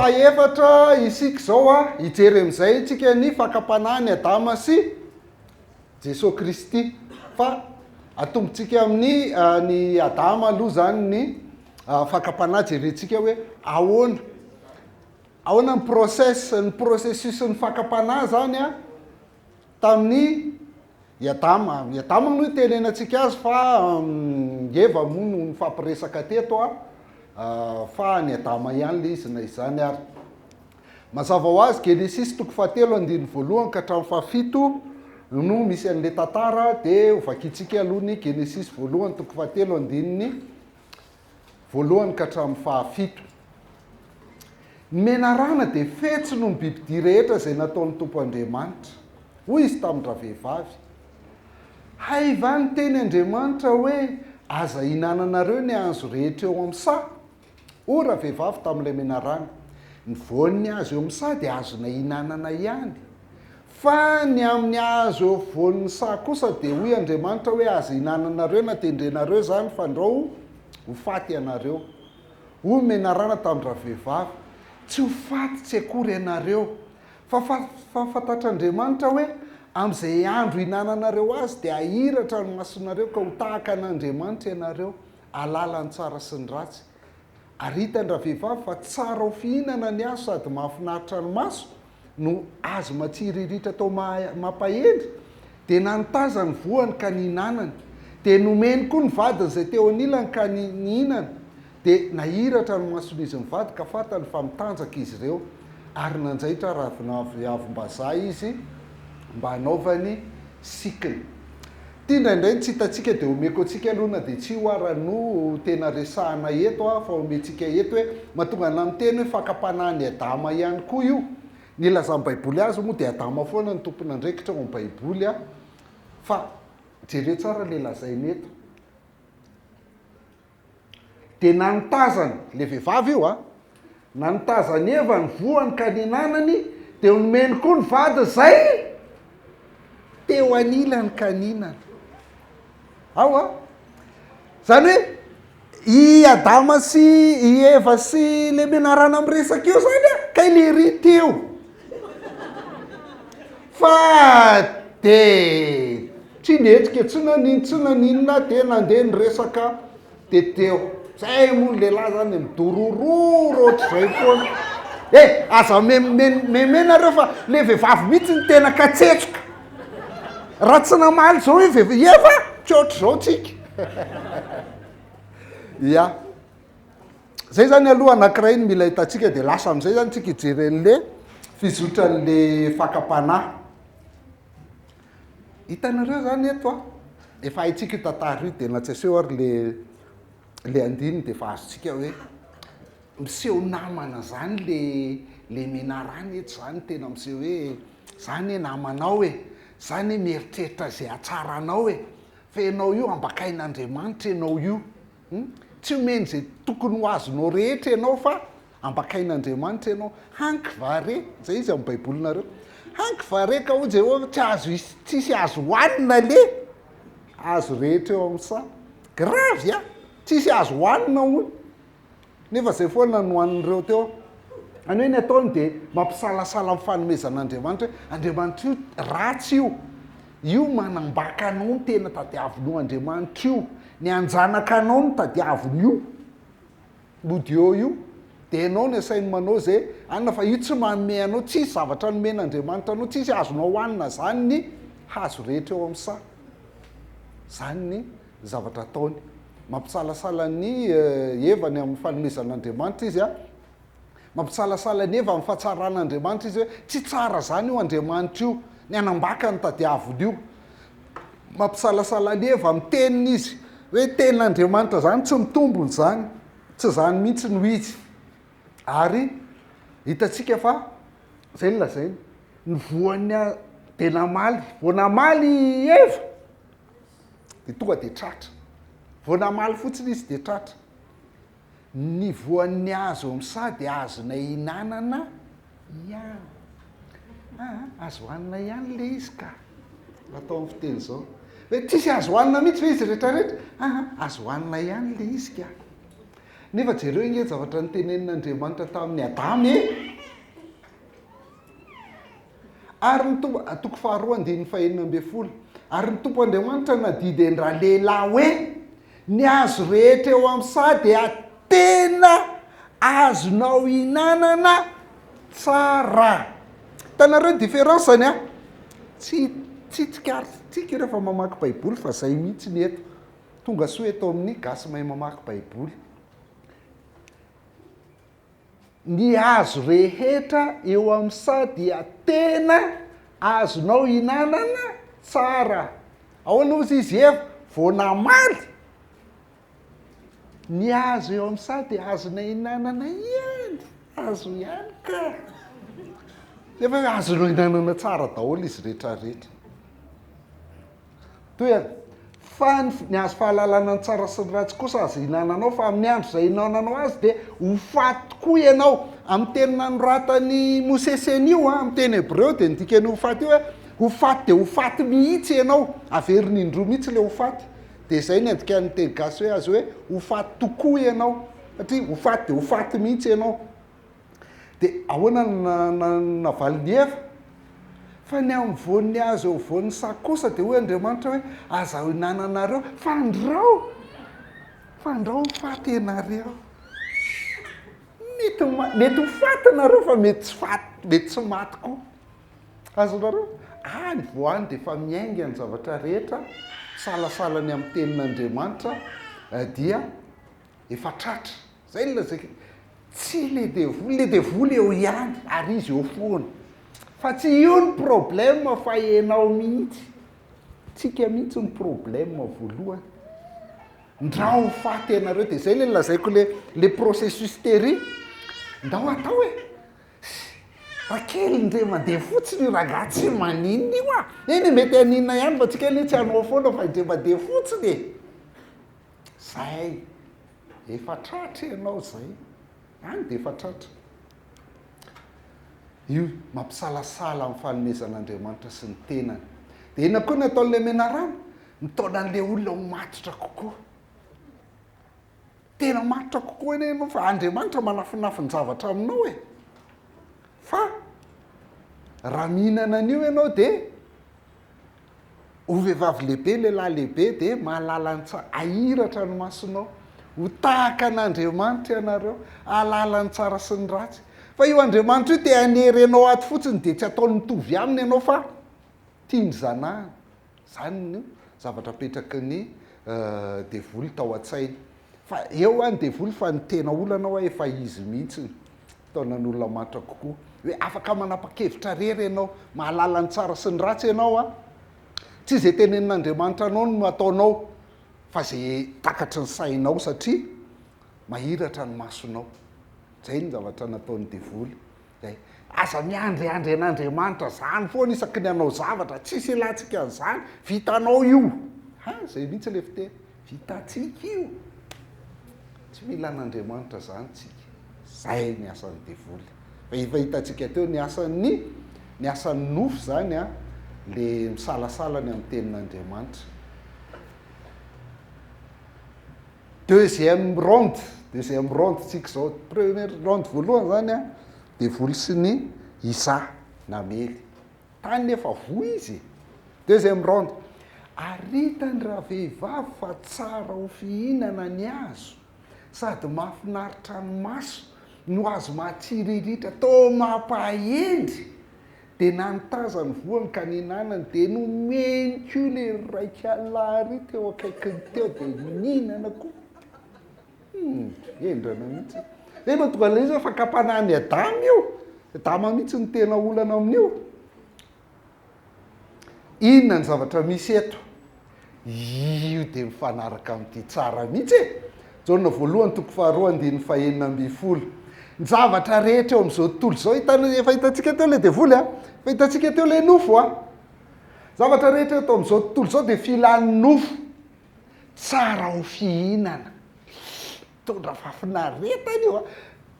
fahefatra isika izao a, hijery amin'izay tsika ny fakam-panahin'i Adama sy Jesoa Kristy. Fa atombontsika amin'ny ny Adama aloha izany ny fakam-panahy, jerentsika hoe ahoana, ahoana ny process, ny processus-n'ny fakam-panahy izany a, tamin'ny i Adama. I Adama no itenenantsika azy fa Eva moa no nifampiresaka teto a, fa ny Adama ihany ilay izy na izany ary. Mazava ho azy, Genesisy toko fahatelo andininy voalohany ka hatramin'ny fahafito no misy an'ilay tantara, dia hovakintsika aloha ny Genesisy voalohany toko fahatelo andininy voalohany ka hatramin'ny fahafito. Ny menarana dia fetsy noho ny bibidia rehetra izay nataon'ny Tompo Andriamanitra. Hoy izy tamin-dravehivavy, Hay va niteny Andriamanitra hoe, Aza ihinananareo ny hazo rehetra eo amin'ny saha? Hoy ravehivavy tamin'ilay menarana, Ny voan'ny hazo eo amin'ny saha dia azonay ihinanana ihany. Fa ny amin'ny hazo eo afovoan'ny saha kosa dia hoy Andriamanitra hoe, Aza ihinananareo na tendrenareo izany, fandrao ho faty ianareo. Hoy ny menarana tamin-dravehivavy, Tsy ho faty tsy akory ianareo, fa fa fantatr'Andriamanitra hoe amin'izay andro ihinananareo azy dia hahiratra ny masonareo ka ho tahaka an'Andriamanitra ianareo, hahalala ny tsara sy ny ratsy. Ary hitan-dravehivavy fa tsara ho fihinana ny hazo sady mahafinaritra ny maso, no hazo matsiriritra tao mampahendry, dia nanotazany ny voany ka nihinanany. Dia nomeny koa ny vadiny izay teo anilany ka nihinana. Dia nahiratra ny mason'izy mivady ka fantany fa mitanjaka izy ireo, ary nanjaitra ravin'aviavim-bazaha izy mba hanaovany sikina. Ity indraindray ny tsy hitantsika dia omeko antsika aloha na dia tsy io ara no tena resahana eto fa omentsika eto hoe mahatonga anah miteny hoe fakam-panahin'i Adama ihany koa io. Ny ilazan'ny baiboly azy moa dia Adama foana no tompon'andraikitra ao amin'ny baiboly fa jereo tsara ilay lazainy eto. Dia nanotazany, ilay vehivavy io a, nanotazan'i Eva ny voany ka nihinanany, dia nomeny koa ny vadiny izay teo anilany ka nihinana. Ao a! Izany hoe i Adama sy i Eva sy ilay menarana miresaka eo izany a, kay lery teo. Fa dia tsy nihetsika, tsy nanino, tsy naninona, dia nandeha ny resaka dia teo. Zay moa ny lehilahy zany midorororo ohatr'izay foana. Eh, aza meme nareo fa le vehivavy mihitsy ny tena katsetsoka. Raha tsy namaly zao i vehivavy, Eva, tsy ohatr'izao tsika. Ya. Zay zany aloha anankiray ny mila hitantsika dia lasa amin'izay zany tsika hijery an'le fizotran'le fakam-panahy. Hitanareo zany eto a, efa haintsika io tantara io dia na tsy aseho ary le le andininy dia efa azontsika hoe miseho namana zany le le menarana eto zany tena miseho hoe za anie namanao e, za anie mieritreritra izay hahatsara anao e, fa ianao io ambakain'Andriamanitra ianao io. Hum? Tsy omeny izay tokony ho azonao rehetra ianao fa ambakain'Andriamanitra ianao. Hanky va re, izay izy amin'ny baibolinareo, hanky va re ka hoy Jehovah tsy azo hisy, tsisy azo hohanina le hazo rehetra eo amin'ny saha. Gravy a! Tsisy azo hohanina hono. Nefa izay foana no hanin'ireo teo. Any hoe ny ataony dia mampisalasala amin'ny fanomezan'Andriamanitra hoe Andriamanitra io ratsy io. Io manambaka anao no tena tadiavin'io Andriamanitra io. Ny hanjanaka anao no tadiavin'io. Mody eo io. Dia ianao no asainy manao izay anona fa io tsy manome anao, tsisy zavatra nomen'Andriamanitra anao, tsisy azonao hohanina izany ny hazo rehetra eo amin'ny saha. Izany ny zavatra ataony. Mampisalasala an'i Eva ny amin'ny fanomezan'Andriamanitra izy. Mampisalasala an'i Eva amin'ny fahatsaran'Andriamanitra izy hoe tsy tsara izany io Andriamanitra io, ny hanambaka no tadiaviny io. Mampisalasala an'i Eva amin'ny teniny izy hoe tenin'Andriamanitra izany tsy mitombina izany, tsy izany mihitsy no izy. Ary hitantsika fa izay no lazainy, ny voan'ny dia namaly, vao namaly i Eva dia tonga dia tratra. Vao namaly fotsiny izy dia tratra. Ny voan'ny hazo eo amin'ny saha dia azonay ihinanana ihany. Aa, azo hohanina ihany ilay izy ka. Raha atao amin'ny fiteny izao. Hoe tsisy azo hohanina mihitsy ve izy rehetrarehetra? Aa, azo hohanina ihany ilay izy ka. Nefa jereo ange ny zavatra notenenin'Andriamanitra tamin'i Adama e! Ary ny Tompo, toko faharoa andininy fahenina ambin'ny folo, Ary ny Tompo Andriamanitra nadidy an-dralehilahy hoe, Ny hazo rehetra eo amin'ny saha dia tena azonao ihinanana tsara. Hitanareo ny différence-ny an? Tsy tsy tsikaritsika rehefa mamaky Baiboly fa izay mihitsy ny eto. Tonga soa eto amin'ny Gasy mahay mamaky Baiboly. Ny hazo rehetra eo amin'ny saha dia tena azonao ihinanana tsara. Ahoana hozy izy Eva? Vao namaly? Ny hazo eo amin'ny saha dia azonay ihinanana ihany, azo ihany ka. Nefa hoe azonao ihinanana tsara daholo izy rehetra rehetra. Tohizana, Fa ny hazo fahalalana ny tsara sy ny ratsy kosa aza ihinananao, fa amin'ny andro izay ihinananao azy dia ho faty tokoa ianao. Amin'ny teny nanoratan'i Mosesy an'io, amin'ny teny hebreo, dia ny dikan'io ho faty io hoe ho faty dia ho faty mihitsy ianao. Averiny indroa mihitsy ilay ho faty. Dia izay ny andikan'ny teny gasy hoe azy hoe ho faty tokoa ianao, satria ho faty dia ho faty mihitsy ianao. Dia ahoana no navalin'i Eva? Fa ny amin'ny voan'ny hazo eo afovoan'ny saha kosa dia hoy Andriamanitra hoe, Aza ihinananareo, fandrao, fandrao ho faty ianareo. Mety, mety ho faty nareo fa mety tsy faty, mety tsy maty koa. Azonareo? Any vao any dia efa miainga ny zavatra rehetra, misalasala ny amin'ny tenin'Andriamanitra dia efa tratra. Zay no lazaiko hoe tsy le devoly, le devoly eo ihany ary izy eo foana. Fa tsy io ny problème fa enao mihitsy. Tsika mihitsy ny problème voalohany. Ndrao ho faty ianareo dia zay le lazaiko le le processus tery. Ndao atao e. Raha kely indray mandeha fotsiny io rangahy tsy maninona io ah. Eny e mety haninona ihany fa tsika anie tsy hanao foana fa indray mandeha fotsiny e. Zay. Efa tratra ianao zay. Any dia efa tratra. Io mampisalasala amin'ny fanomezan'Andriamanitra sy ny tenany. Dia inona koa ny ataon'ilay menarana? Mitaona an'ilay olona ho matotra kokoa. Tena matotra kokoa anie ianao fa Andriamanitra manafinafin-javatra aminao e. Fa raha mihinana an'io ianao dia Ho vehivavy lehibe, lehilahy lehibe dia mahalala ny tsara, ahiratra ny masonao, ho tahaka an'Andriamanitra ianareo, hahalala ny tsara sy ny ratsy. Fa io Andriamanitra io te hanery anao ato fotsiny dia tsy ataony mitovy aminy ianao fa tiany zanahana. Izany no zavatra apetraky ny devoly tao an-tsainy. Fa eo hoa ny devoly fa ny tena olana hoa efa izy mihitsy. Taonan'olona matotra kokoa. Hoe afaka manapa-kevitra rery ianao, mahalala ny tsara sy ny ratsy ianao an. Tsy izay tenenin'Andriamanitra anao no ataonao fa izay takatry ny sainao satria mahiratra ny masonao. Izay ny zavatra nataon'ny devoly. Izay. Aza miandriandry an'Andriamanitra izany foana isaky ny hanao zavatra, tsisy ilantsika an'izany, vitanao io. Ha, izay mihitsy ilay fiteny. Vitantsika io. Tsy mila an'Andriamanitra izany tsika. Zay ny asan'ny devoly. Fa efa hitantsika teo ny asan'ny ny asan'ny nofo izany an, le misalasala ny amin'ny tenin'Andriamanitra. Deuxième ronde, deuxième ronde tsika izao. Première ronde voalohany izany an, devoly sy ny Isa namely. Tany nefa voa izy e. Deuxième ronde. Ary hitan-dravehivavy fa tsara ho fihinana ny hazo, sady mahafinaritra ny maso, no hazo mahatsiriritra, toa mampahendry. Dia nantaza ny voany ka nihinanany, dia nomeny koa ilay raika lahy ry teo akaikiny teo, dia nihinana koa. Hum, hendrana mihitsy. Zay no tonga ilay izy hoe fakam-panahin'i Adama io. Adama mihitsy no tena olana amin'io. Inona ny zavatra misy eto? Io dia mifanaraka amin'ity tsara mihitsy e! Jaona voalohany toko faharoa andininy fahenina ambin'ny folo. Ny zavatra rehetra eo amin'izao tontolo izao, hitan- efa hitantsika teo ilay devoly a, efa hitantsika teo ilay nofo a. Zavatra rehetra eto amin'izao tontolo izao dia filan'ny nofo. Tsara ho fihinana. Mitondra fahafinaretana io a.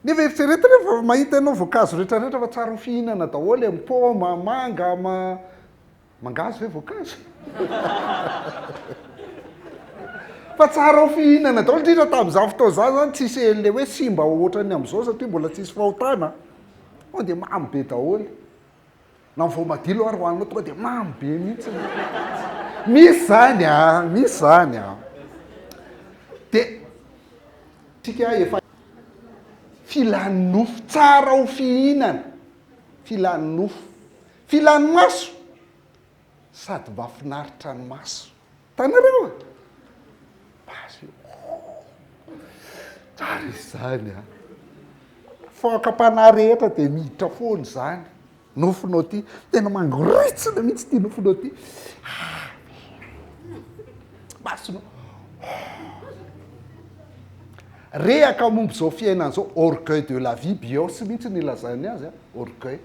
Nefa eritrereto rehefa mahita ianao voankazo rehetra rehetra fa tsara ho fihinana daholo e, paoma, manga, ma, mangahazo ve voankazo? Fa tsara ho fihinana daholo, indrindra tamin'izany fotoana izany zany tsisy an'ilay hoe simba ohatran'ny amin'izao satria mbola tsisy fahotana. Tonga dia mamy be daholo. Na ny voamadilo ary hohaninao tonga dia mamy be mihitsy. Misy zany a, misy zany a. Dia tsika efa filan'ny nofo, tsara ho fihinana, filan'ny nofo, filan'ny maso sady mahafinaritra ny maso. Hitanareo a? Maso io. Tsara izy izany a. Fakam-panahy rehetra dia miditra foana izany. Nofinao ity, tena mangoritsina mihitsy ity nofinao ity. Ah, masonao. Rehaka momba izao fiainana izao, orgueil de la vie, bios mihitsy ny ilazany azy, orgueil.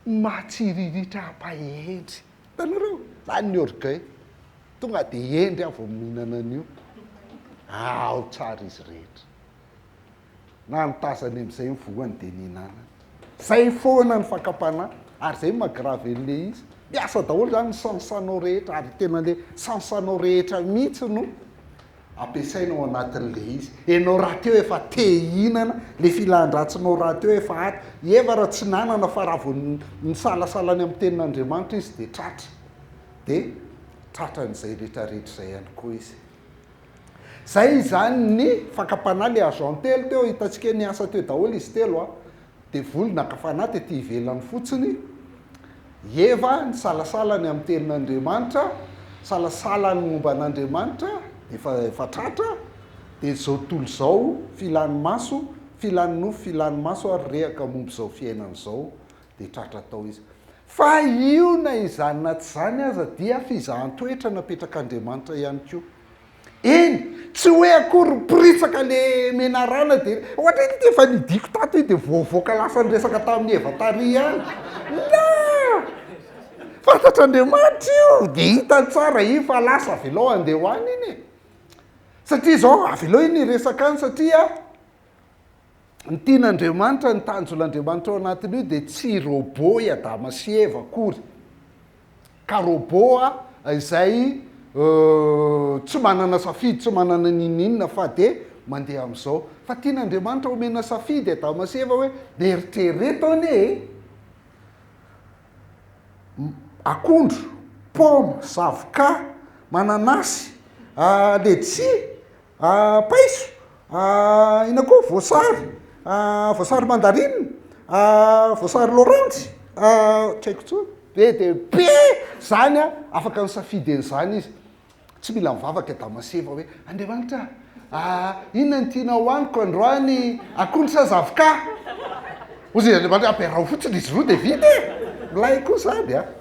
Mahatsiriritra hampahendry. Hitanareo? Zany ny orgueil. Tonga dia hendry aho vao mihinana an'io. Ao tsara izy rehetra. Na ny tazany amin'izay ny voany dia nihinanany. Zay foana ny fakam-panahy. Ary zay no maha grave an'ilay izy. Miasa daholo zany ny sens-nao rehetra ary tena le sens-nao rehetra mihitsy no ampiasaina ao anatin'ilay izy. Ianao rahateo efa te hihinana, ilay filan-dratsinao rahateo efa ato. I Eva raha tsy nanana fa raha vao nisalasala ny amin'ny tenin'Andriamanitra izy dia tratra. Dia tratran'izay rehetrarehetra izay ihany koa izy. Izay izany ny fakam-panahy, ilay agent telo teo, hitantsika hoe niasa teo daholo izy telo an. Devoly naka fanahy tety ivelany fotsiny, i Eva nisalasala ny amin'ny tenin'Andriamanitra, nisalasala ny momba an'Andriamanitra, efa efa tratra, dia izao tontolo izao, filan'ny maso, filan'ny nofo, filan'ny maso ary rehaka momba izao fiainana izao, dia tratra tao izy. Fa io na izany na tsy izany aza dia fizahan-toetra napetrak'Andriamanitra ihany koa. Eny, tsy hoe akory miporitsaka le menarana de ohatra iny ity efa nidiko tato iny de voavoaka lasa niresaka tamin'i Eva tary ihany. La! Fantatr'Andriamanitra io, de hitany tsara iny fa lasa avelao handeha ho any iny e. Satria izao, avelao iny hiresaka any satria ny tian'Andriamanitra, ny tanjon'Andriamanitra ao anatin'io de tsy robot i Adama sy Eva akory. Ka robot izay tsy manana safidy, tsy manana n'inon'inona fa dia mandeha amin'izao. Fa tian'Andriamanitra omena safidy Adama sy Eva hoe eritrereto anie e! Akondro, paoma, zavoka, mananasy, letchis, Paiso, inona koa, voasary, voasary mandarine, voasary loranjy, tsy haiko intsony, be dia be zany an, afaka misafidy an'izany izy. Tsy mila mivavaka i Adama sy Eva hoe, Andriamanitra a, inona no tianao hohaniko androany, akondro sa zavoka? Hoy izy Andriamanitra, ampiaraho fotsiny izy roa dia vita e! Milay koa izany an!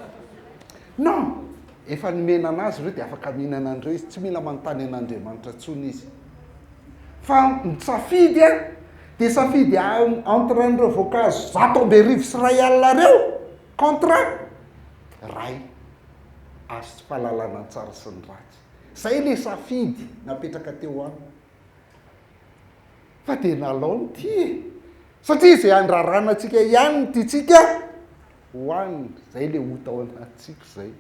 Non! Efa nomena anazy ireo dia afaka mihinana an'ireo izy, tsy mila manontany an'Andriamanitra intsony izy. Fa ny safidy an, dia safidy entre an'ireo voankazo 11 100 ireo contre ray azo tsy fahalalana ny tsara sy ny ratsy. Izay ilay safidy napetraka teo aminy. Fa dia nalaony ity e! Satria izay andrarana antsika ihany no tiantsika Hohanina, zay le ota ao anatintsika zay,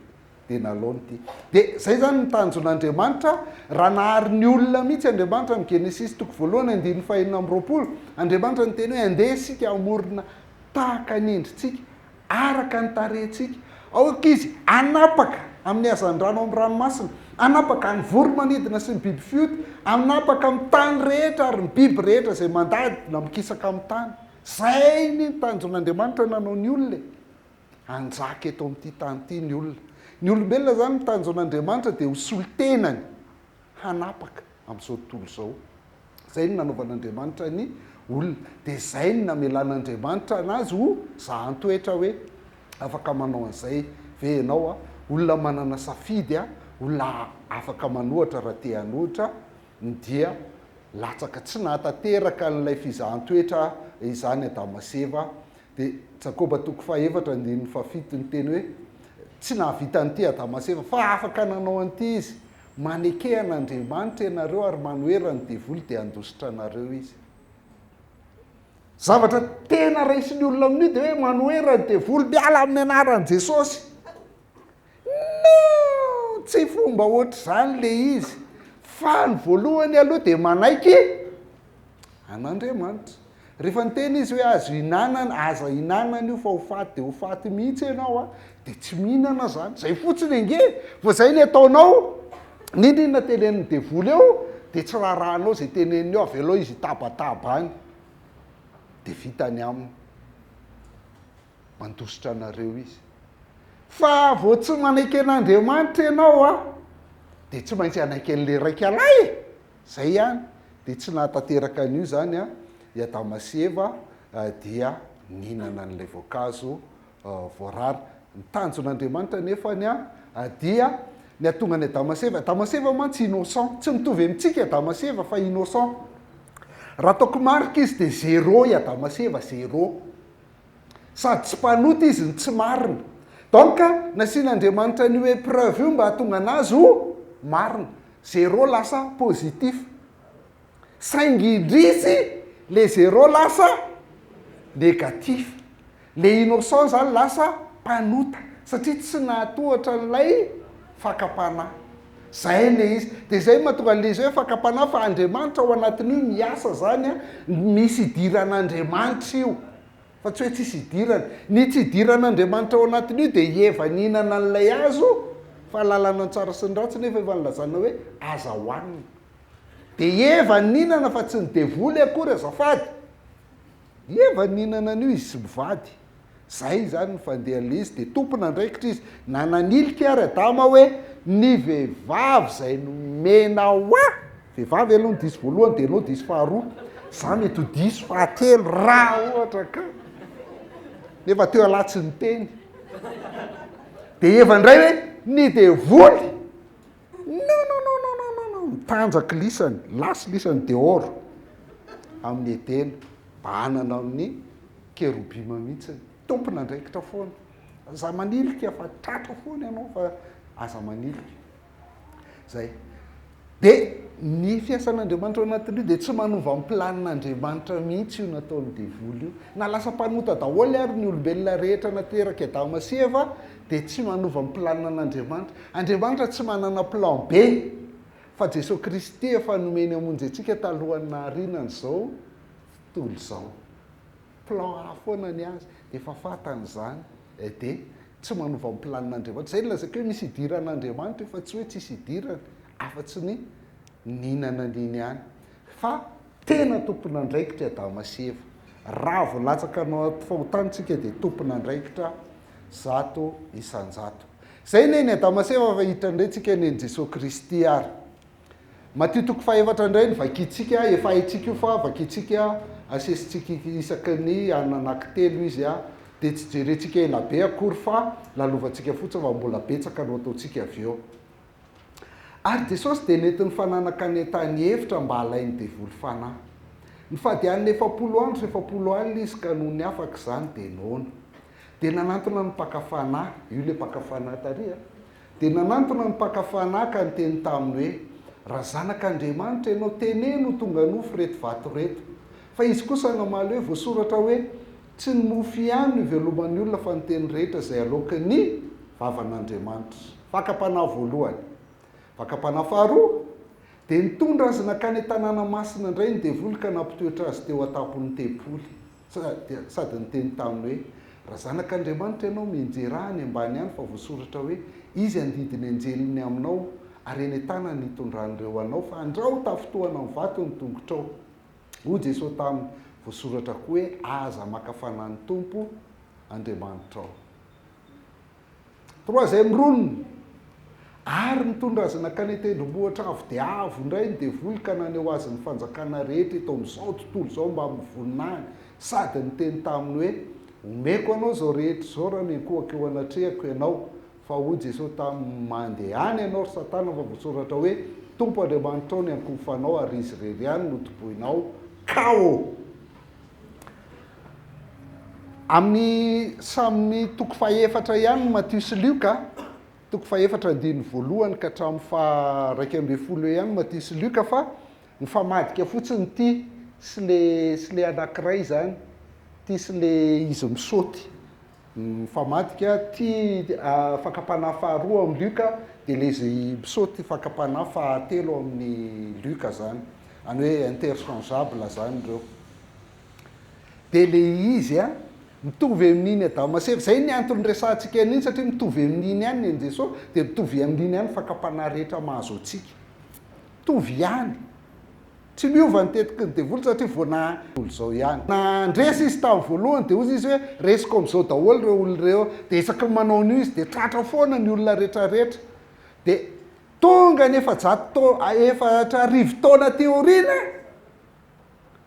de nalaony ty. De zay zany ny tanjon'Andriamanitra, raha nahary ny olona mihitsy Andriamanitra amin'ny Genesisy toko voalohany andininy faha-26, Andriamanitra niteny hoe andeha isika hamorona tahaka ny endritsika, araka ny tarehintsika. Aoka izy hanapaka amin'ny hazandrano amin'ny ranomasina, hanapaka ny voro-manidina sy ny biby fioty, hanapaka amin'ny tany rehetra ary ny biby rehetra izay mandady na mikisaka amin'ny tany. Zay anie ny tanjon'Andriamanitra nanao ny olona e! Hanjaka eto amin'ity tany ity ny olona. Ny olombelona zany ny tanjon'Andriamanitra dia ho solontenany hanapaka amin'izao tontolo izao. Zay no nanaovan'Andriamanitra ny olona. Dia zay no namelan'Andriamanitra anazy ho zahan-toetra hoe afaka manao an'izay ve ianao a? Olona manana safidy a, olona afaka manohatra raha te hanohitra ny dia latsaka tsy nahatanteraka an'ilay fizahan-toetra izany Adama sy Eva, dia Jakoba toko fahefatra andininy fahafito niteny hoe, Tsy nahavita an'ity Adama sy Eva, fa afaka nanao an'ity izy. Maneke an'Andriamanitra ianareo ary manohera ny devoly dia handositra anareo izy. Zavatra tena raisin'ny olona amin'io dia hoe manohera ny devoly, miala amin'ny anaran'i Jesosy. Non! Tsy fomba ohatr'izany le izy. Fa ny voalohany aloha dia manaiky an'Andriamanitra. Rehefa niteny izy hoe azo ihinanana, aza ihinanana io fa ho faty dia ho faty mihitsy ianao a, dia tsy mihinana zany. Zay fotsiny ange e! Vao zay ny ataonao, n'inon'inona tenenin'ny devoly eo dia tsy raharahanao zay teneniny eo, avelao izy hitabataba any dia vita ny aminy. Mandositra anareo izy. Fa vao tsy manaiky an'Andriamanitra ianao a, dia tsy maintsy hanaiky an'ilay raikalahy e! Zay ihany, dia tsy nahatanteraka an'io izany i Adama sy Eva dia nihinana an'ilay voankazo voarara. Ny tanjon'Andriamanitra nefany dia ny hahatonga an'i Adama sy Eva, Adama sy Eva mantsy innocent, tsy mitovy amintsika Adama sy Eva fa innocent. Raha ataoko marika izy dia zéro i Adama sy Eva, zéro. Sady tsy mpanota izy no tsy marina. Donc nasian'Andriamanitra an'io épreuve io mba hahatonga an'azy ho marina. Zéro lasa positif. Saingy indrisy le zéro lasa négatif. Le innocent zany lasa mpanota satria tsy nahatohatra an'ilay fakam-panahy. Zay le izy. De zay mahatonga an'le izy hoe fakam-panahy fa Andriamanitra ao anatin'io miasa zany an, misy idiran'Andriamanitra io. Fa tsy hoe tsisy idirany. Ny tsy idiran'Andriamanitra ao anatin'io dia i Eva nihinana an'ilay hazo fahalalana ny tsara sy ny ratsy nefa efa nilazana hoe aza hohanina. Dia i Eva nihinana fa tsy ny devoly akory azafady. I Eva nihinana an'io izy sy mivady. Zay izany ny fandehan'ilay izy dia tompon'andraikitra izy. Na nanilika ary Adama hoe ny vehivavy izay nomenao ahy, vehivavy aloha no diso voalohany dia ianao diso faharoa, za mety ho diso fahatelo raha ohatra ka. Nefa teo ialahy tsy niteny. Dia Eva indray hoe ny devoly. Non non non non non non non, mitanjaka lisany, lasa lisany dehors amin'ny Edena, bahanana amin'ny kerobima mihitsy. Tompon'andraikitra foana. Aza manilika fa tratra foana ianao fa aza manilika. Zay. Dia ny fiasan'Andriamanitra ao anatin'io dia tsy manova ny planin'Andriamanitra mihitsy io nataon'ny devoly io. Na lasa mpanota daholo ary ny olombelona rehetra naterak'i Adama sy Eva dia tsy manova ny planinan'Andriamanitra. Andriamanitra tsy manana plan B fa Jesoa Kristy efa nomeny hamonjy antsika talohan'ny nahariana an'izao tontolo izao. Plan A foana ny azy, efa fantany izany dia tsy manova ny planin'Andriamanitra. Izay no lazaiko hoe misy idiran'Andriamanitra io fa tsy hoe tsisy idirany afa-tsy ny nihinana an'iny ihany. Fa tena tompon'andraikitra i Adama sy Eva. Raha vao latsaka anaty fahotana isika dia tompon'andraikitra 100%. Izay neny Adama sy Eva fa hiditra indray tsika neny Jesoa Kristy ary. Matio toko fahefatra indray no vakintsika, efa haintsika io fa vakintsika asesintsika isaky ny alina anankitelo izy dia tsy jerentsika ela be akory fa lalovantsika fotsiny fa mbola betsaka no ataontsika avy eo. Ary Jesosy dia nentin'ny Fanahy nankany an-tany efitra mba halain'ny devoly fanahy. Nifady hanina 40 andro sy 40 alina izy ka nony afaka izany dia noana. Dia nanantona ny mpaka fanahy, io ilay mpaka fanahy tary a, dia nanantona ny mpaka fanahy ka niteny taminy hoe, Raha Zanak' Andriamanitra ianao, teneno ho tonga nofo ireto vato ireto. Fa izy kosa namaly hoe, Voasoratra hoe, Tsy ny mofo ihany no iveloman'ny olona fa ny teny rehetra izay aloaky ny vavan'Andriamanitra. Fakam-panahy voalohany. Fakam-panahy faharoa, dia nitondra azy nankany an-tanàna masina indray ny devoly ka nampitoetra azy teo an-tampon'ny tempoly. Sady niteny taminy hoe, Raha Zanak'Andriamanitra ianao, mianjerà any ambany any, fa voasoratra hoe, Izy handidy ny anjeliny aminao, ary eny an-tanany hitondran'ireo anao, fa andrao tafintohana amin'ny vato ny tongotrao. Hoy Jesoa taminy, Voasoratra koa hoe, Aza maka fanahy ny Tompo Andriamanitrao. Troisième ronina. Ary nitondra azy nankany an-tendrombohitra avo dia avo indray ny devoly ka naneho azy ny fanjakana rehetra eto amin'izao tontolo izao mbamin'ny voninahiny, sady niteny taminy hoe, Omeko anao izao rehetra izao raha miankohoka eo anatrehako ianao. Fa hoy Jesosy taminy, Mandehana ianao, ry Satana, fa voasoratra hoe, Tompo Andriamanitrao ny ankohofanao ary Izy irery ihany no tompoinao. Kao! Amin'ny samy toko fahefatra ihany Matio sy Lioka, toko fahefatra andininy voalohany ka hatramin'ny faha-11 eo ihany Matio sy Lioka fa mifamadika fotsiny ity sy le sy le anankiray izany, ity sy le izy misaoty. Mifamadika ty fakam-panahy faharoa ao amin'ny Lioka dia ilay izy misaoty fakam-panahy fahatelo ao amin'ny Lioka zany. Any hoe interchangeable zany ireo. Dia ilay izy an, mitovy amin'iny Adama sy Eva, izay ny antony resahantsika an'iny satria mitovy amin'iny ihany ny an'i Jesoa, dia mitovy amin'iny ihany ny fakam-panahy rehetra mahazo antsika. Mitovy ihany. Tsy miova ny tetiky ny devoly satria vao na. Izao ihany. Nandresy izy tamin'ny voalohany dia hozy izy hoe resiko amin'izao daholo ireo olona ireo. Dia isaky ny manao an'io izy dia tratra foana ny olona rehetrarehetra. Dia tonga ny 400 taona, 4000 taona aty aoriana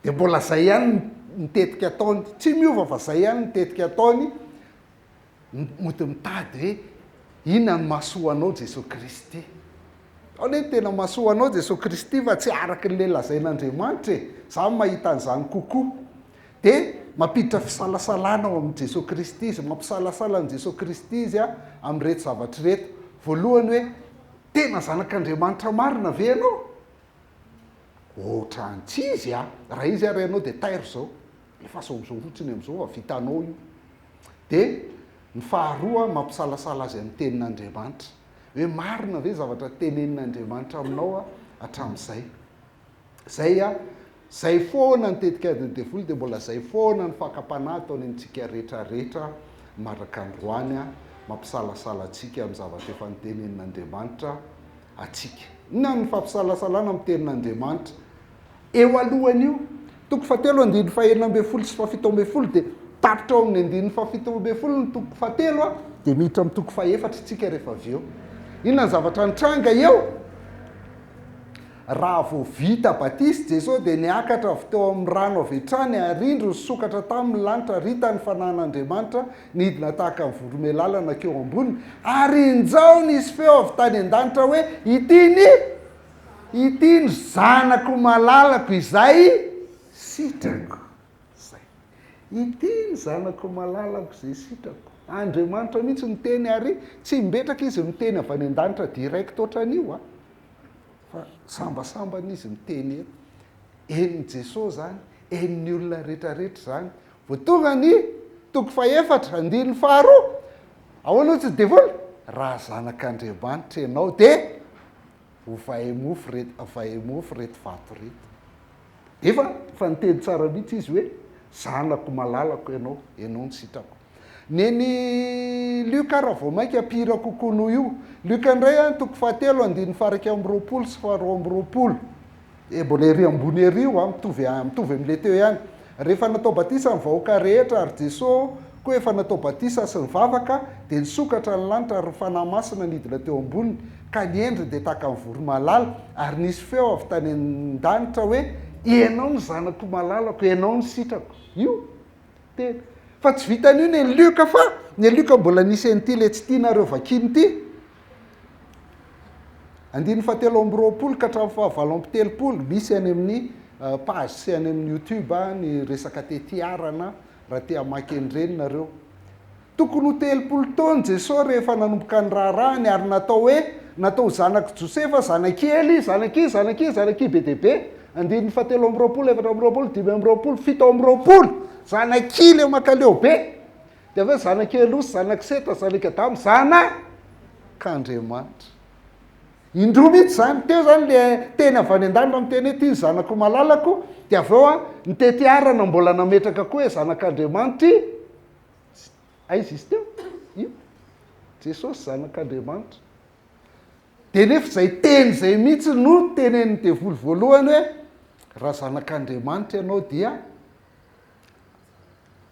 dia mbola izay ihany ny tetika ataony. Tsy miova fa izay ihany ny tetika ataony. Mody mitady hoe inona no mahasoa anao Jesoa Kristy. Ao anie ny tena mahasoa anao Jesoa Kristy fa tsy araka an'ilay lazain'Andriamanitra e. Za mahita an'izany kokoa. Dia mampiditra fisalasalana ao amin'i Jesoa Kristy izy, mampisalasala an'i Jesoa Kristy izy amin'ireto zavatra ireto. Voalohany hoe, tena zanak'Andriamanitra marina ve ianao? Ohatran'ny tsy izy a! Raha izy ary ianao dia tairo izao. Alefaso amin'izao fotsiny amin'izao fa vitanao io. Dia ny faharoa mampisalasala azy amin'ny tenin'Andriamanitra. Hoe marina ve zavatra tenenin'Andriamanitra aminao hatramin'izay? Zay a, zay foana ny tetikadin'ny devoly dia mbola zay foana ny fakam-panahy ataony amintsika rehetra rehetra mandraka androany a, mampisalasala antsika amin'ny zavatra efa notenenin'Andriamanitra antsika. Inona ny fampisalasalana amin'ny tenin'Andriamanitra? Eo alohan'io, toko fahatelo andininy fahenina ambin'ny folo sy fahafito ambin'ny folo dia tapitra ao amin'ny andininy fahafito ambin'ny folo ny toko fahatelo dia miditra amin'ny toko fahefatra isika rehefa avy eo. Inona ny zavatra nitranga eo? Raha vao vita batisa Jesoa dia niakatra avy teo amin'ny rano avy hatrany ary indro nisokatra taminy ny lanitra ary hita ny Fanahin'Andriamanitra nidina tahaka ny voromailala nankeo amboniny ary injao nisy feo avy tany an-danitra hoe, Ity ny Ity ny zanako malalako izay sitrako. Izay. Ity ny zanako malalako izay sitrako. Andriamanitra mihitsy niteny ary tsy imbetraka izy miteny avy any an-danitra direct ohatran'io a. Fa sambasambany izy miteny eto. Henon'i Jesosy izany, henon'ny olona rehetrarehetra izany. Vao tonga ny toko fahefatra, andininy faharoa. Ahoana hoy tsy devoly? Raha zanak'Andriamanitra ianao dia Ovay mofo reto, ovay mofo reto vato reto. Efa efa niteny tsara mihitsy izy hoe zanako malalako ianao, ianao no sitrako. Nen'i Lioka raha vao mainka pire kokoa noho io. Lioka indray an, toko fahatelo andininy faha-21 sy faha-22. E mbola ery ambony ery io an, mitovy mitovy amin'ilay teo ihany. Rehefa natao batisa ny vahoaka rehetra ary Jeso koa efa natao batisa sy nivavaka, dia nisokatra ny lanitra ary ny Fanahy Masina nidina teo amboniny, ka ny endriny dia tahaka ny voromahalala, ary nisy feo avy tany an-danitra hoe, Ianao no Zanako malalako, Ianao no sitrako. Io tena. Fa tsy vitan'io ny an'i Lioka fa ny an'i Lioka mbola nisy an'ity ilay tsy tianareo vakiana ity. Andininy fahatelo amby roapolo ka hatramin'ny fahavalo amby telopolo, misy any amin'ny page sy any amin'ny youtube ny resaka tetiarana raha te hamaky an'ireny nareo. Tokony ho 30 taona Jesoa rehefa nanomboka ny raharahany ary natao hoe natao ho zanak'i Josefa, zanak'i Ely, zanak'i, zanak'i, zanak'i be dia be. Andininy fahatelo amby roapolo, 24, 25, 27, zanak'i le makaleo be. Dia avy eo zanak'i Elosy, zanak'i Seta, zanak'i Adama, zanak'Andriamanitra. Indroa mihitsy izany. Teo izany le teny avy any an-danitra miteny hoe ity ny zanako malalako, dia avy eo an, ny tetiarana mbola nametraka koa hoe zanak'Andriamanitra i, aiza izy teo? Io. Jesosy zanak'Andriamanitra. Dia nefa izay teny izay mihitsy no tenenin'ny devoly voalohany hoe raha zanak'Andriamanitra ianao dia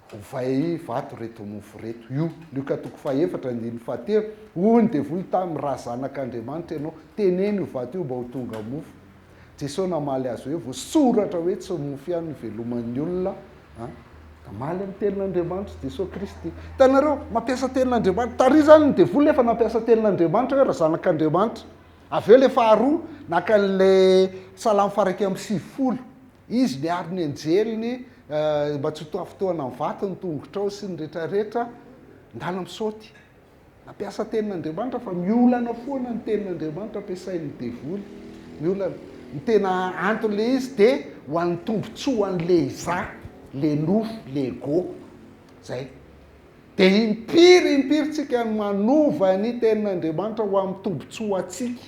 Ovay vato reto mofo reto. Io, Lioka toko fahefatra andininy fahatelo, Hoy ny devoly taminy, Raha Zanak' Andriamanitra ianao, teneno io vato io mba ho tonga mofo. Jesoa namaly azy hoe, Voasoratra hoe tsy ny mofo ihany no iveloman'ny olona an. Namaly amin'ny tenin'Andriamanitra Jesoa Kristy. Hitanareo, mampiasa tenin'Andriamanitra. Tary izany ny devoly efa nampiasa tenin'Andriamanitra hoe raha Zanak'Andriamanitra. Avy eo ilay faharoa, naka an'ilay Salamo faha-91. Izy miaro ny anjeliny mba tsy ho tafintohana amin'ny vato ny tongotrao sy ny retraretra, ndana misaoty. Nampiasa tenin'Andriamanitra fa miolana foana ny tenin'Andriamanitra ampiasain'ny devoly. Miolana. Ny tena anton'ilay izy dia ho an'ny tombontsoan'le izaho, le nofo, l'ego. Zay. Dia impiry impiry tsika no manova ny tenin'Andriamanitra ho amin'ny tombontsoantsika.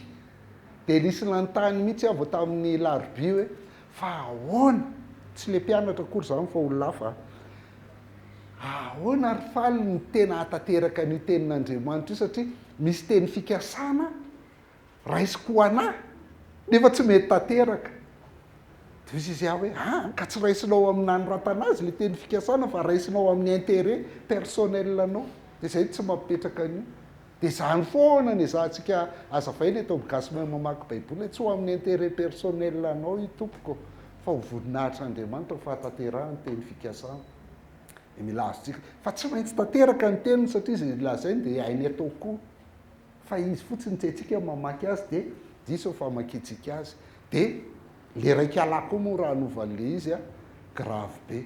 Dia nisy nanontany mihitsy aho vao tamin'ny larobia hoe, fa ahoana? Tsy ilay mpianatra akory izany fa olona hafa. Ahoana ry Faly no tena hahatanteraka an'io tenin'Andriamanitra io satria misy teny fikasana raisiko ho anà nefa tsy mety tanteraka. Dia hoy izy ahy hoe, ah, ka tsy raisinao amin'ny nanoratana azy ilay teny fikasana fa raisinao amin'ny intérêt personnel anao. Dia izay no tsy mampipetraka an'io. Dia izany foana no ezahantsika hazavaina eto amin'ny Gasy Mahay Mamaky Baiboly hoe tsy ho amin'ny intérêt personnel anao io tompoko fa ho voninahitr'Andriamanitra ho fahatanterahan'ny teny fikasana. Dia mila azontsika fa tsy maintsy tanteraka ny teniny satria izay lazainy dia hainy atao koa. Fa izy fotsiny tsy haintsika ny mamaky azy dia diso ny famakiantsika azy. Dia le raikalahy koa moa raha hanova an'le izy a, grave be.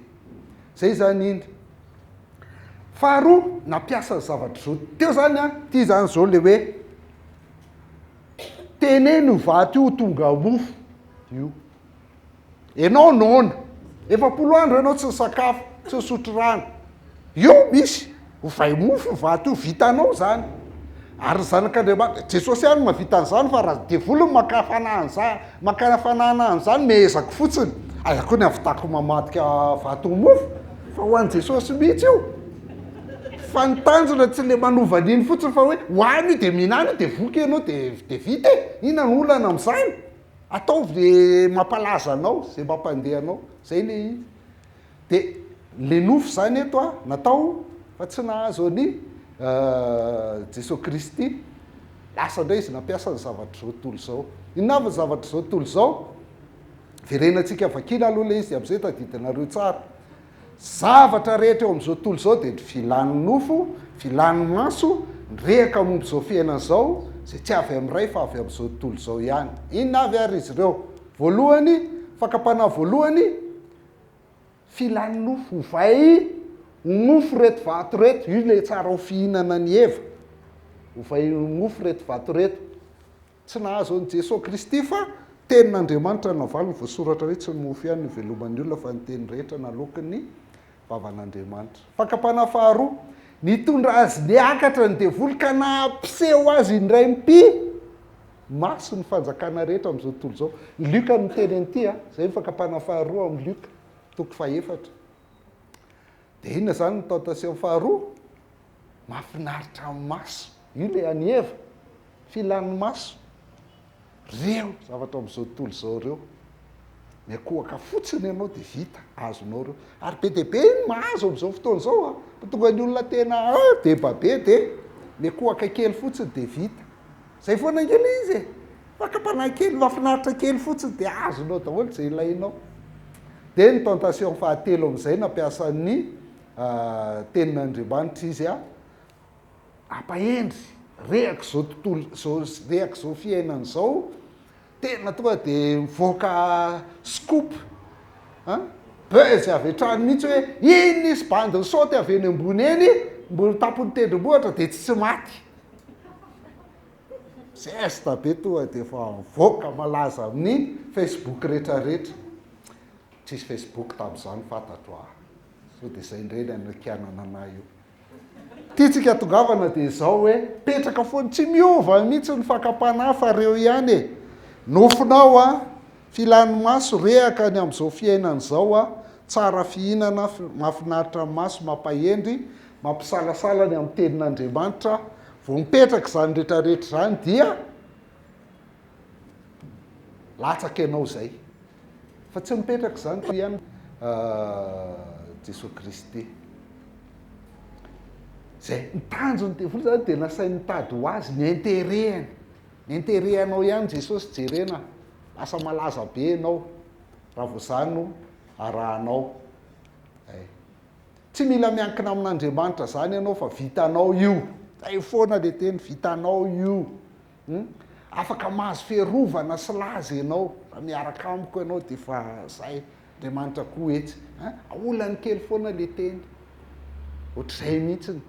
Zay zany iny. Faharoa, nampiasa ny zavatra zao. Teo zany a, ty zany zao le hoe teneno io vato io ho tonga mofo io. Enao noana, 40 andro enao tsy nisakafo, tsy nisotro rano. Io misy, ovay mofo io vato io, vitanao zany. Ary ny zanak'Andriamanitra, Jesosy ihany no mahavita an'izany fa raha devoly no maka fanahy an'izany, maka fanahana an'izany, mehezako fotsiny. Aiza koa ny hahavitako mamadika vato ho mofo? Fa ho an'i Jesosy mihitsy io. Fa ny tanjona tsy le manova an'iny fotsiny fa hoe hoany io dia mihinana io dia voky ianao dia vita e. Inona no olana amin'izany? Ataovy le mampalaza anao, zay mampandeha anao, zay le izy. De le nofo zany eto a, natao fa tsy nahazo an'i Jesoa Kristy, lasa indray izy nampiasa ny zavatr'izao tontolo izao. Inona avy ny zavatr'izao tontolo izao? Verenantsika vakiana aloha le izy de am'zay tadidinareo tsara. Zavatra rehetra eo amin'izao tontolo izao dia ny filan'ny nofo, filan'ny maso, ny rehaka momba izao fiainana izao, izay tsy avy amin'ny Ray fa avy amin'izao tontolo izao ihany. Inona avy ary izy ireo? Voalohany, fakam-panahy voalohany, filan'ny nofo, ovay ho mofo ireto vato ireto, io ilay tsara ho fihinana an'i Eva, ovay ho mofo ireto vato ireto. Tsy nahazo an'i Jesoa Kristy fa Tenin'Andriamanitra no navaliny, voasoratra hoe tsy ny mofo ihany no iveloman'ny olona fa ny teny rehetra naloaky ny vavan'Andriamanitra. Fakam-panahy faharoa, nitondra azy niakatra ny devoly ka nampiseho azy indray mpi maso ny fanjakana rehetra amin'izao tontolo izao. Lioka no miteny an'ity a, izay ny fakam-panahy faharoa amin'ny Lioka, toko fahefatra. Dia inona izany ny tentation faharoa? Mahafinaritra amin'ny maso. Io ilay an'i Eva. Filan'ny maso. Reo zavatra amin'izao tontolo izao ireo. Miankohoka fotsiny ianao dia vita, azonao ireo. Ary be dia be ny mahazo amin'izao fotoana izao an. Fa tonga ny olona tena ah, deba be dia miankohoka kely fotsiny dia vita. Izay foana ange ilay izy e. Fakam-panahy kely, mahafinaritra kely fotsiny dia azonao daholo izay ilainao. Dia ny tentation fahatelo amin'izay nampiasan'ny tenin'Andriamanitra izy an. Ampahendry, rehaka izao tontolo izao, rehaka izao fiainana izao, tena tonga dia mivoaka scoop an, buzz avy hatrany mihitsy hoe iny nisy bandy nisaoty avy eny ambony eny, ambony tampon'ny tendrombohitra dia tsy maty. Zesta be tonga dia efa mivoaka malaza amin'ny facebook retraretra. Tsisy facebook tamin'izany fantatro ah. Sao dia izay indray ny anakianana anah io. Tiantsika hatongavana dia izao hoe, petraka foana, tsy miova mihitsy ny fakam-panahy fa reo ihany e! Nofinao a, filan'ny maso, rehaka ny amin'izao fiainana izao a, tsara fihinana, mahafinaritra ny maso, mampahendry, mampisalasala ny amin'ny tenin'Andriamanitra, vao mipetraka izany retraretra izany dia latsaka ianao izay. Fa tsy mipetraka izany fa ihany Jesoa Kristy. Zay, ny tanjon'ny devoly zany dia nasainy nitady ho azy ny intérêt-ny. Ny intérêt-nao ihany Jesosy jerena, lasa malaza be ianao raha vao zany no arahanao. Zay. Tsy mila miankina amin'Andriamanitra zany ianao fa vitanao io. Zay foana le teny, vitanao io. Hum. Afaka mahazo fiarovana sy laza ianao, raha miaraka amiko ianao dia efa zay. Andriamanitra koa etsy an! Aolany kely foana le teny. Ohatr'izay mihitsiny.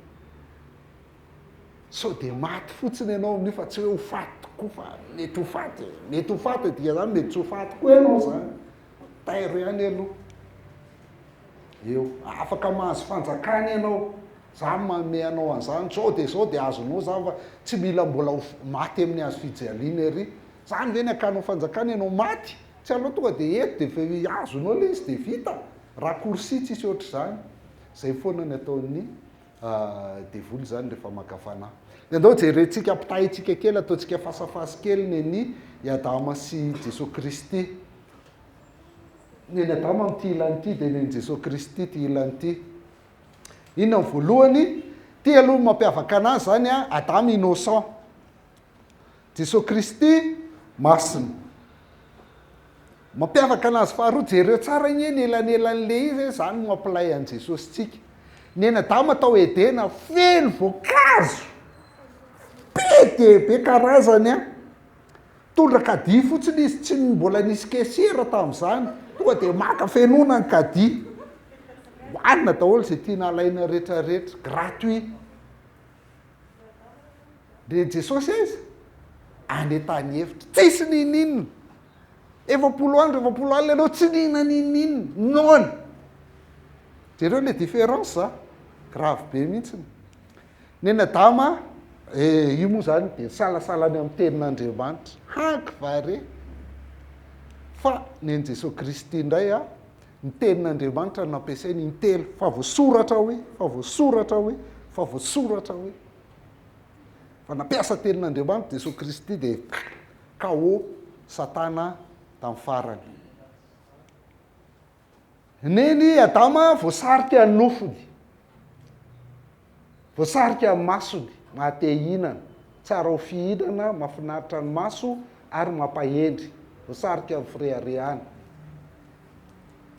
Sao dia maty fotsiny ianao amin'io fa tsy hoe ho faty tokoa fa mety ho faty e. Mety ho faty e, dikan'izany mety tsy ho faty koa ianao izany. Tairo ihany aloha. Eo. Afaka mahazo fanjakana ianao. Za manome anao an'izany, zao dia zao dia azonao zany fa tsy mila mbola ho maty amin'ny hazo fijaliana ery. Zany ve ny hakanao fanjakana ianao maty? Tsy aleo tonga dia eto dia efa azonao ilay izy dia vita? Raccourci tsisy ohatr'izany. Zay foana ny ataon'ny devoly izany rehefa maka fanahy. Dia andao jerentsika, ampitahaintsika kely, ataontsika face à face kely ny an'i Adama sy Jesoa Kristy. Ny an'i Adama amin'ity ilany ity dia ny an'i Jesoa Kristy ity ilany ity. Inona ny voalohany? Ity aloha ny mampiavaka anazy izany an, Adama innocent. Jesoa Kristy masina. Mampiavaka anazy faharoa, jereo tsara anie ny elanelan'le izy e, zany no mampilay an'i Jesosy tsika. Ny an'i Adama tao Edena feno voankazo be dia be karazany an. Mitondra caddie fotsiny izy, tsy mbola nisy caissière tamin'izany, tonga dia maka fenoina ny caddie. Hohanina daholo izay tiana alaina rehetrarehetra, gratuit. Dia Jesosy aiza? Any an-tany efitra. Tsisy n'inon'inona. 40 andro, 40 alina ianao tsy nihinana n'inon'inona. Noana. Jereo le différence a. Grave be mihitsy. Neny Adama, eh, io moa zany dia nisalasala ny amin'ny tenin'Andriamanitra. Hanky va re? Fa nen'i Jesosy Kristy indray a, ny tenin'Andriamanitra no nampiasainy intelo. Fa voasoratra hoe, fa voasoratra hoe, fa voasoratra hoe. Fa nampiasa tenin'Andriamanitra Jesosy Kristy dia KO Satana tamin'ny farany. Neny Adama voasarika ny nofony, voasarika ny masony, maha-te hihinana, tsara ho fihinana, mahafinaritra ny maso ary mampahendry, voasarika ny fireharehana.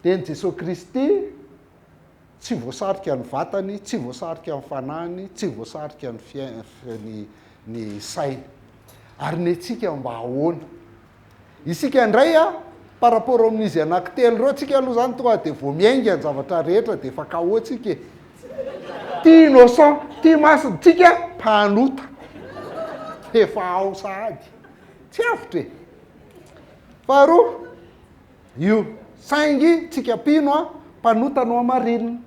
Dia ny Jesoa Kristy tsy voasarika ny vatany, tsy voasarika ny fanahiny, tsy voasarika ny fiain- ny sainy. Ary ny antsika mba ahoana? Isika indray a, par rapport amin'izy anankitelo ireo, tsika aloha zany tonga dia vao miainga ny zavatra rehetra dia efa KO tsika e. Ty innocent, ty masina, tsika mpanota. Efa ao sahady. Tsy avotra e. Faharoa, io, saingy tsika mpino a, mpanota no hamarinina.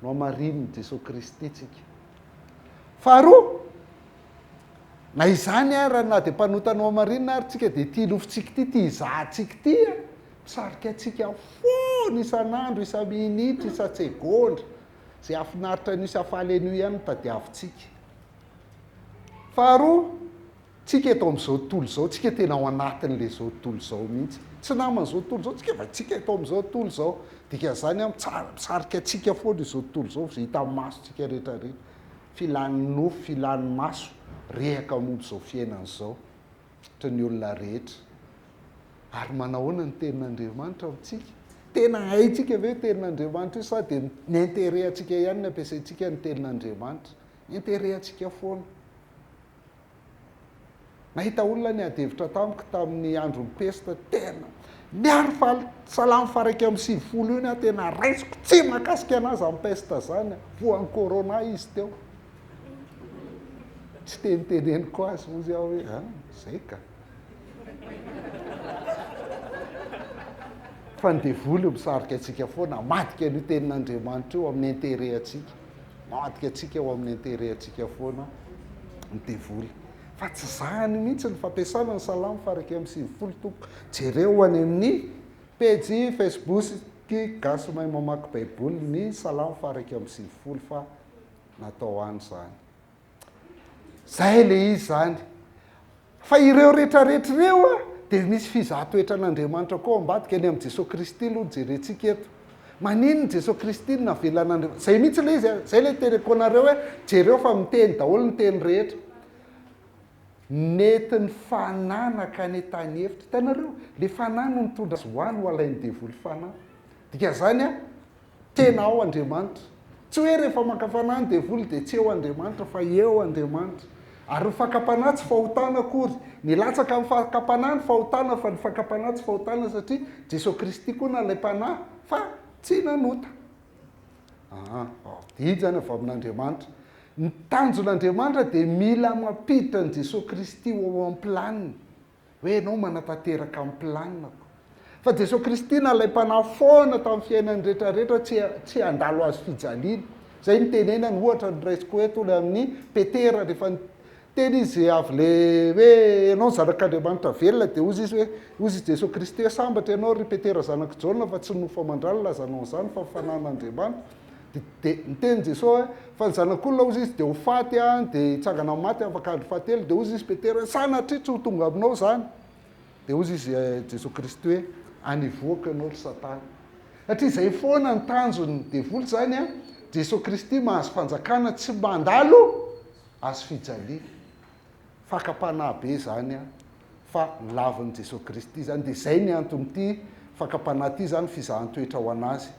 Nohamarinin'i Jesoa Kristy tsika. Faharoa, na izany ara, na dia mpanota nohamarinina ary tsika, dia ity nofontsika ity, ity izahantsika ity, misarika antsika foana isan'andro, isa-minitra, isa-tsegondra. Izay hahafinaritra an'io sy hahafaly an'io ihany no tadiavintsika. Faharoa, Tsika eto amin'izao tontolo izao, tsika tena ao anatin'ilay izao tontolo izao mihitsy. Tsy naman'izao tontolo izao tsika fa tsika eto amin'izao tontolo izao. Dikan'izany an, mitsara, misarika antsika foana izao tontolo izao, izay hitan'ny masontsika rehetra rehetra. Filan'ny nofo, filan'ny maso, rehaka momba izao fiainana izao. Ohatra ny olona rehetra. Ary manahoana ny tenin'Andriamanitra amintsika? Tena haintsika ve io tenin'Andriamanitra io sa dia ny intérêt antsika ihany no ampiasaintsika ny tenin'Andriamanitra? Intérêt antsika foana. Nahita olona niady hevitra tamiko tamin'ny andron'ny pesta, tena niaro faly salamo faha 91 io aho tena raisiko, tsy mahakasika anah zany pesta zany, voan'ny corona izy teo. Tsy teniteneniko azy hozy aho hoe an, zay ka. Fa ny devoly misarika antsika foana, hamadika an'io tenin'Andriamanitra io amin'ny intérêt antsika. Mamadika antsika ho amin'ny intérêt antsika foana ny devoly. Fa tsy zahany mihitsy ny fampiasana ny Salamo faha 91 tompoko. Jereo any amin'ny pejy Facebook Gasy Mahay Mamaky Baiboly ny Salamo faha 91 fa natao any izany. Zay le izy zany. Fa ireo retraretra ireo a, dia misy fizahan-toetran'Andriamanitra koa ao ambadika, ny amin'i Jesoa Kristy aloha no jerentsika eto. Maninona Jesoa Kristy no navelan'Andriamanitra, zay mihitsy le izy a, zay le teneniko anareo hoe jereo fa miteny daholo ny teny rehetra. Nentin'ny Fanahy nankany an-tany efitra, hitanareo, le Fanahy no nitondra azy ho any ho alain'ny devoly fanahy. Dikan'izany a, Tena ao Andriamanitra. Tsy hoe rehefa maka fanahy ny devoly dia tsy eo Andriamanitra fa eo Andriamanitra. Ary ny fakam-panahy tsy fahotana akory. Nilatsaka amin'ny fakam-panahy ny fahotana fa ny fakam-panahy tsy fahotana satria Jesoa Kristy koa nalaim-panahy fa tsy nanota. Aa, didy izany avy amin'Andriamanitra. Ny tanjon'Andriamanitra dia mila mampiditra an'i Jesoa Kristy ho ao amin'ny planiny. Hoe ianao manatanteraka ny planina-ko. Fa Jesoa Kristy nalaim-panahy foana tamin'ny fiainany rehetra rehetra tsy tsy handalo hazo fijaliana. Izay no tenenany, ohatra no raisiko eto ilay amin'i Petera, rehefa niteny izy avy le hoe ianao no zanak'Andriamanitra velona dia hozy izy hoe, hozy i Jesoa Kristy hoe sambatra ianao ry Petera zanak'i Jaona fa tsy ny nofo aman-dra no nilazanao an'izany fa ny fanan'Andriamanitra. Dia dia niteny Jesoa hoe fa ny zanak'olona hozy izy dia ho faty an, dia hitsangana amin'ny maty afaka andro fahatelo, dia hozy izy Petera hoe sanatria tsy ho tonga aminao izany. Dia hozy izy Jesoa Kristy hoe anivoako ianao ry Satana. Satria izay foana ny tanjon'ny devoly izany an, Jesoa Kristy mahazo fanjakana tsy mandalo hazo fijaliana. Fakam-panahy be izany an, fa nolavin'i Jesoa Kristy izany, dia izay ny anton'ity fakam-panahy ity izany, fizahan-toetra ho an'azy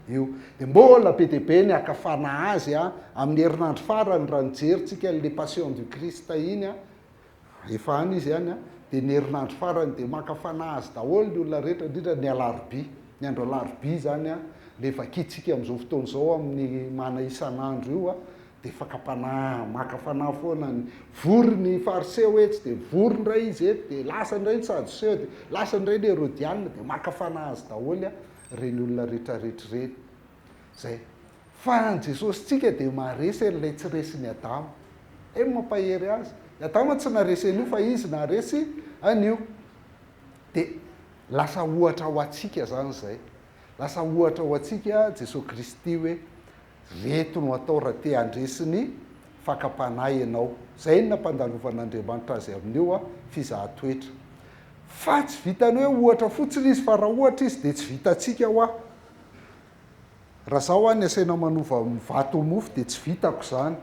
io. Dia mbola be dia be ny haka fanahy azy an, amin'ny herinandro farany raha nijery tsika an'ilay Passion du Christ iny an, Efa any izy any an, dia ny herinandro farany dia maka fanahy azy daholo ny olona rehetra, indrindra ny alarobia. Ny andro alarobia izany an, ilay vakintsika amin'izao fotoana izao amin'ny mana isan'andro io an, dia fakam-panahy, maka fanahy foana ny, vory ny fariseo etsy, dia vory indray izy eto, dia lasa indray ny sadoseo, dia lasa indray ny herodianina, dia maka fanahy azy daholo an, ireny olona rehetrarehetra ireny. Izay. Fa ny Jesosintsika dia maharesy an'ilay tsy resin'i Adama. Izay no mampahery azy. I Adama tsy naharesy an'io fa izy naharesy an'io. Dia lasa ohatra ho antsika izany izay. Lasa ohatra ho antsika Jesoa Kristy hoe reto no atao raha te handresy ny fakam-panahy ianao. Izay no nampandalovan'Andriamanitra azy amin'io fizahan-toetra. Fa tsy vitan'ny hoe ohatra fotsiny izy fa raha ohatra izy dia tsy vitantsika hoa. Raha zaho any asaina manova vato ho mofo dia tsy vitako izany.